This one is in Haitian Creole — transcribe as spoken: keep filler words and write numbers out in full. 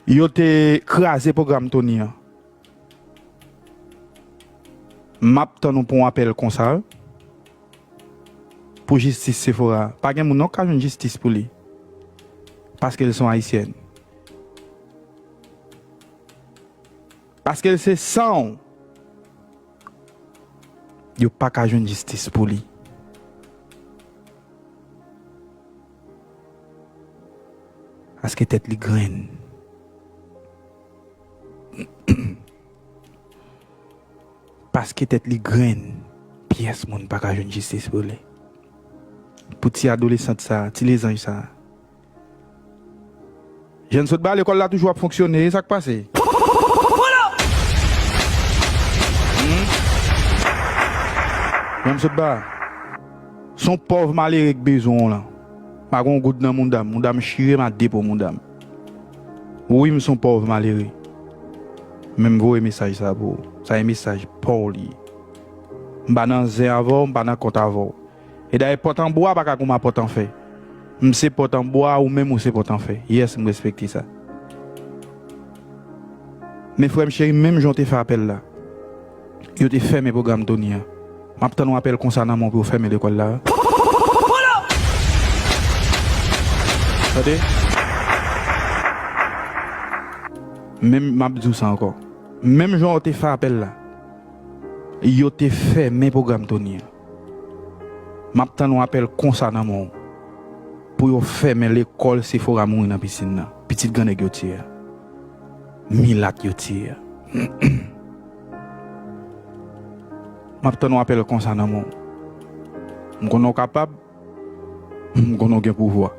Yo te kraze pwogram Tony an. M ap tann ou pou yon apèl konsa pou jistis Sephora. Pa gen moun non k ka jwenn jistis pou li. Paske l se yon ayisyèn. Paske l se san w. Yo pa ka jwenn jistis pou li. Paske tèt li grenn. Paske tèt li grenn, pyès moun pa ka jwenn jistis pou li. Pou ti adolesant sa, ti lezanj sa. Jan n sot ba lekòl la toujou ap fonksyone, e sa k pase? Hmm? Jan n sot ba. Se yon pòv malere k bezwen w lan. M pa gen yon goud nan mouda m. Mouda m chire, m a depo mouda m. Wi, m se yon pòv malere. Men m voye mesaj sa pou ou. Sa e mesaj pa w li ye. M pa nan zen avè w, m pa nan kont avè w. E dayè pòt an bwa pa ka kouman pòt an fè. M se pòt an bwa, ou menm ou se pòt an fè. Yes, m respekte sa. Men frè m cheri, menm jan w te fè apèl la, yo te fèmen pwogram Tony an. M ap tann yon apèl konsa nan men w pou yo fèmen lekòl la. Tande? Menm, m ap di w sa ankò. Menm jan w te fè apèl la, yo te fèmen pwogram Tony an. M ap tann yon apèl konsa nan men w pou yo fèmen lekòl Sephora mouri nan pisin nan. Pitit grannèg yo tiye a. Milat yo tiye a. M ap tann yon apèl konsa nan men w. M konnen w kapab. M konnen w gen pouvwa.